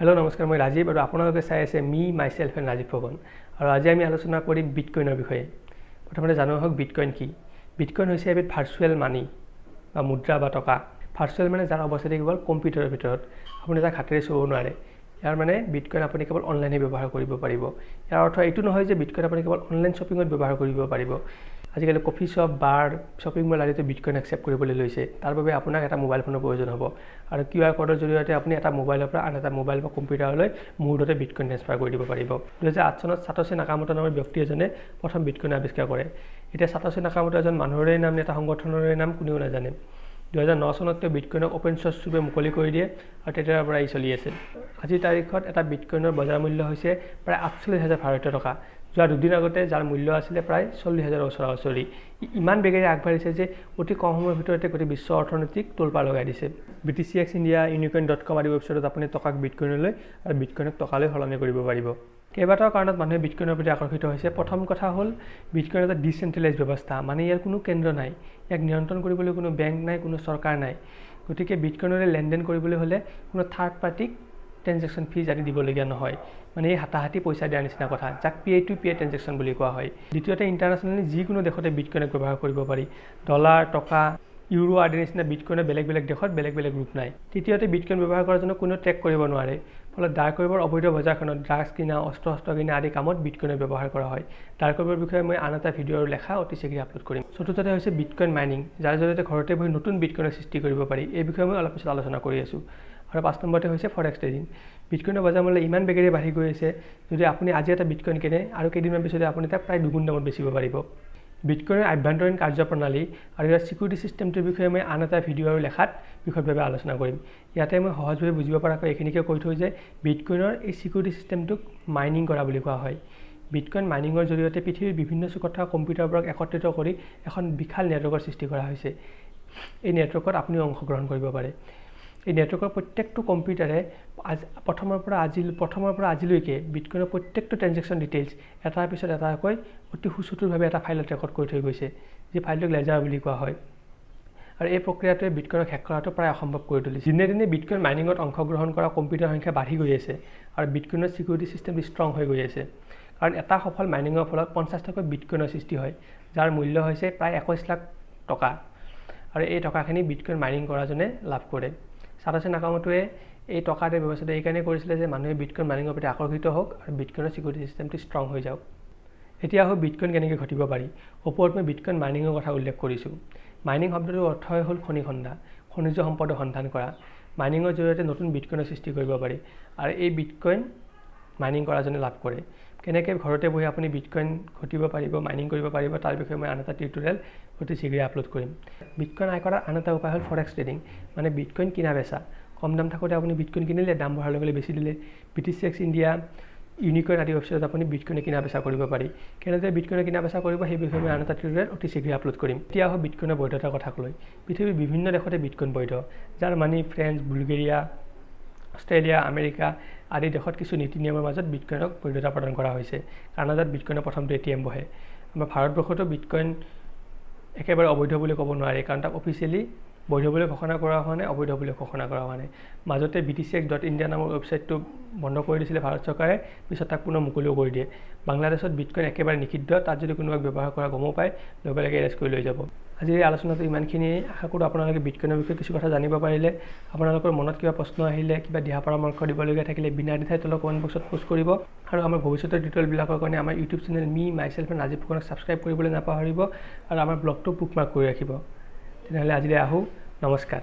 Hello', নমস্কাৰ। মই ৰাজীৱ আৰু আপোনালোকে চাই আছে মি মাইছেল্ফ এণ্ড ৰাজীৱ ফুকন। আৰু আজি আমি আলোচনা কৰিম বিটকইনৰ বিষয়ে। প্ৰথমতে জানো আহক বিটকইন কি। বিটকইন হৈছে এবিধ ভাৰ্চুৱেল মানি বা মুদ্ৰা বা টকা। ভাৰ্চুৱেল মানে যাৰ অৱস্থিতি কেৱল কম্পিউটাৰৰ ভিতৰত, আপুনি যাক হাতেৰে চুব নোৱাৰে। ইয়াৰ মানে বিটকইন আপুনি কেৱল অনলাইনহে ব্যৱহাৰ কৰিব পাৰিব। ইয়াৰ অৰ্থ এইটো নহয় যে বিটকইন আপুনি কেৱল অনলাইন শ্বপিঙত ব্যৱহাৰ কৰিব পাৰিব। আজিকালি কফি শ্বপ, বাৰ, শ্বপিং মল আদিতো বিটকইন একচেপ্ট কৰিবলৈ লৈছে। তাৰ বাবে আপোনাক এটা মোবাইল ফোনৰ প্ৰয়োজন হ'ব আৰু কিউআৰ ক'ডৰ জৰিয়তে আপুনি এটা মোবাইলৰ পৰা আন এটা মোবাইল বা কম্পিউটাৰলৈ মুহূৰ্ততে বিটকইন ট্ৰেন্সফাৰ কৰি দিব পাৰিব। 2008 চনত ছাতোচি নাকামোটো নামৰ ব্যক্তি এজনে প্ৰথম বিটকইন আৱিষ্কাৰ কৰে। এতিয়া ছাতোচি নাকামোটো এজন মানুহৰে নাম নে এটা সংগঠনৰে নাম, কোনেও নাজানে। 2009 চনত তেওঁ বিটকইনক অ'পেন চ'ৰ্চ ৰূপে মুকলি কৰি দিয়ে আৰু তেতিয়াৰ পৰা ই চলি আছে। আজিৰ তাৰিখত এটা বিটকইনৰ বজাৰ মূল্য হৈছে প্ৰায় 48,000 ভাৰতীয় টকা। যোৱা দুদিন আগতে যাৰ মূল্য আছিলে প্ৰায় 40,000ৰ ওচৰা ওচৰি। ই ইমান বেগেৰে আগবাঢ়িছে যে অতি কম সময়ৰ ভিতৰতে গোটেই বিশ্ব অৰ্থনীতিক তোলপাৰ লগাই দিছে। বিটিচি এক্স ইণ্ডিয়া, ইউনিকইন.কম আদি ৱেবছাইটত আপুনি টকাক বিটকইনলৈ আৰু বিটকইনক টকালৈ সলনি কৰিব পাৰিব। কেইবাটাও কাৰণত মানুহে বিটকইনৰ প্ৰতি আকৰ্ষিত হৈছে। প্ৰথম কথা হ'ল, বিটকইন এটা ডিচেণ্ট্ৰেলাইজ ব্যৱস্থা, মানে ইয়াৰ কোনো কেন্দ্ৰ নাই। ইয়াক নিয়ন্ত্ৰণ কৰিবলৈ কোনো বেংক নাই, কোনো চৰকাৰ নাই। গতিকে বিটকইনেৰে লেনদেন কৰিবলৈ হ'লে কোনো থাৰ্ড পাৰ্টিক ট্ৰেনজেকশ্যন ফিজ আদি দিবলগীয়া নহয়। মানে এই হাতাহাতি পইচা দিয়াৰ নিচিনা কথা, যাক পিয়াৰ টু পিয়াৰ ট্ৰেনজেকশ্যন বুলি কোৱা হয়। দ্বিতীয়তে, ইণ্টাৰনেশ্যনেলি যিকোনো দেশতে বিটকইনক ব্যৱহাৰ কৰিব পাৰি। ডলাৰ, টকা, ইউৰো আদিৰ নিচিনা বিটকইনৰ বেলেগ বেলেগ দেশত বেলেগ বেলেগ ৰূপ নাই। তৃতীয়তে, বিটকইন ব্যৱহাৰ কৰাজনক কোনেও ট্ৰেক কৰিব নোৱাৰে। ফলত ডাৰ্ক ৱেবৰ অবৈধ বজাৰখনত ড্ৰাগছ কিনা, অস্ত্ৰ শস্ত্ৰ কিনা আদি কামত বিটকইনৰ ব্যৱহাৰ কৰা হয়। ডাৰ্ক ৱেবৰ বিষয়ে মই আন এটা ভিডিঅ'ৰ লেখা অতি শীঘ্ৰে আপলোড কৰিম। চতুৰ্থতে হৈছে বিটকইন মাইনিং, যাৰ জৰিয়তে ঘৰতে বহি নতুন বিটকইনৰ সৃষ্টি কৰিব পাৰি। এই বিষয়ে মই অলপ পিছত আলোচনা কৰি আছোঁ। আৰু পাঁচ নম্বৰতে হৈছে ফৰেক্স ট্ৰেডিং। বিটকইনৰ বজাৰ মূল্য ইমান বেগেৰে বাঢ়ি গৈ আছে, যদি আপুনি আজি এটা বিটকইন কিনে আৰু কেইদিনমান পিছতে আপুনি তাক প্ৰায় দুগুণ দামত বেচিব পাৰিব। বিটকইনৰ আভ্যন্তৰীণ কাৰ্যপ্ৰণালী আৰু ইয়াৰ ছিকিউৰিটি ছিষ্টেমটোৰ বিষয়ে মই আন এটা ভিডিঅ' আৰু লেখাত বিশদভাৱে আলোচনা কৰিম। ইয়াতে মই সহজভাৱে বুজিব পৰাকৈ এইখিনিকে কৈ থওঁ যে বিটকইনৰ এই ছিকিউৰিটি ছিষ্টেমটোক মাইনিং কৰা বুলি কোৱা হয়। বিটকইন মাইনিঙৰ জৰিয়তে পৃথিৱীৰ বিভিন্ন চুকত থকা কম্পিউটাৰবোৰক একত্ৰিত কৰি এখন বিশাল নেটৱৰ্কৰ সৃষ্টি কৰা হৈছে। এই নেটৱৰ্কত আপুনিও অংশগ্ৰহণ কৰিব পাৰে। এই নেটৱৰ্কৰ প্ৰত্যেকটো কম্পিউটাৰে প্ৰথমৰ পৰা আজিলৈকে বিটকইনৰ প্ৰত্যেকটো ট্ৰেনজেকশ্যন ডিটেইলছ এটাৰ পিছত এটাকৈ অতি সুচতুৰভাৱে এটা ফাইলত ৰেকৰ্ড কৰি থৈ গৈছে, যি ফাইলটোক লেজাৰ বুলি কোৱা হয়। আৰু এই প্ৰক্ৰিয়াটোৱে বিটকইনক হেক কৰাটো প্ৰায় অসম্ভৱ কৰি তুলিছে। দিনে দিনে বিটকইন মাইনিঙত অংশগ্ৰহণ কৰা কম্পিউটাৰৰ সংখ্যা বাঢ়ি গৈ আছে আৰু বিটকইনৰ ছিকিউৰিটি ছিষ্টেমটো ষ্ট্ৰং হৈ গৈ আছে। কাৰণ এটা সফল মাইনিঙৰ ফলত 50টাকৈ বিটকইনৰ সৃষ্টি হয়, যাৰ মূল্য হৈছে প্ৰায় 21 লাখ টকা। আৰু এই টকাখিনি বিটকইন মাইনিং কৰাজনে লাভ কৰে। ছাতোচি নাকামোটোৱে এই টকা দিয়া ব্যৱস্থাটো এইকাৰণেই কৰিছিলে যে মানুহে বিটকইন মাইনিঙৰ প্ৰতি আকৰ্ষিত হওক আৰু বিটকইনৰ ছিকিউৰিটি ছিষ্টেমটো ষ্ট্ৰং হৈ যাওক। এতিয়া আহোঁ বিটকইন কেনেকৈ ঘটিব পাৰি। ওপৰত মই বিটকইন মাইনিঙৰ কথা উল্লেখ কৰিছোঁ। মাইনিং শব্দটোৰ অৰ্থই হ'ল খনি খন্দা, খনিজ সম্পদৰ সন্ধান কৰা। মাইনিঙৰ জৰিয়তে নতুন বিটকইনৰ সৃষ্টি কৰিব পাৰি আৰু এই বিটকইন মাইনিং কৰাজনে লাভ কৰে। কেনেকৈ ঘৰতে বহি আপুনি বিটকইন ঘটিব পাৰিব, মাইনিং কৰিব পাৰিব, তাৰ বিষয়ে মই আন এটা টিউটৰিয়েল অতি শীঘ্ৰে আপলোড কৰিম। বিটকইন আয় কৰাৰ আন এটা উপায় হ'ল ফৰেক্স ট্ৰেডিং, মানে বিটকইন কিনা বেচা। কম দাম থাকোঁতে আপুনি বিটকইন কিনিলে, দাম বঢ়াৰ লগে লগে বেচি দিলে। বিটিচি এক্স ইণ্ডিয়া, ইউনিকইন আদি ৱেবছাইটত আপুনি বিটকইনে কিনা বেচা কৰিব পাৰি। কেনেদৰে বিটকইনে কিনা বেচা কৰিব, সেই বিষয়ে মই আন এটা টিউটৰিয়েল অতি শীঘ্ৰে আপলোড কৰিম। এতিয়া আহোঁ বিটকইনৰ বৈধতাৰ কথাক লৈ। পৃথিৱীৰ বিভিন্ন দেশতে বিটকইন বৈধ। Germany, France, Bulgaria, Australia, America আদি দেশত কিছু নীতি নিয়মৰ মাজত বিটকইনক বৈধতা প্ৰদান কৰা হৈছে। কানাডাত বিটকইনৰ প্ৰথমটো এটিএম বহে। আমাৰ ভাৰতবৰ্ষতো বিটকইন একেবাৰে অবৈধ বুলি ক'ব নোৱাৰি, কাৰণ তাক অফিচিয়েলি বৈধ বুলি ঘোষণা কৰা হোৱা নাই, অবৈধ বুলি ঘোষণা কৰা হোৱা নাই। মাজতে বিটিচি এক্স.ইণ্ডিয়া নামৰ ৱেবছাইটটো বন্ধ কৰি দিছিলে ভাৰত চৰকাৰে, পিছত তাক পুনৰ মুকলিও কৰি দিয়ে। বাংলাদেশত বিটকইন একেবাৰে নিষিদ্ধ। তাত যদি কোনোবাক ব্যৱহাৰ কৰা গমো পায়, লগে লগে এৰেষ্ট কৰি লৈ যাব। আজিৰ এই আলোচনাটো ইমানখিনিয়ে। আশা কৰোঁ আপোনালোকে বিটকইনৰ বিষয়ে কিছু কথা জানিব পাৰিলে। আপোনালোকৰ মনত কিবা প্ৰশ্ন আহিলে, কিবা দিহা পৰামৰ্শ দিবলগীয়া থাকিলে বিনা দ্বিধাই তলৰ কমেণ্ট বক্সত পোষ্ট কৰিব। আৰু আমাৰ ভৱিষ্যতৰ টিউটৰিয়েলবিলাকৰ কাৰণে আমাৰ YouTube channel me myself and Rajiv ফুকনক ছাবস্ক্ৰাইব কৰিবলৈ নাপাহৰিব আৰু আমাৰ ব্লগটো বুকমাৰ্ক কৰি ৰাখিব। তেনেহ'লে আজিলৈ আহোঁ, নমস্কাৰ।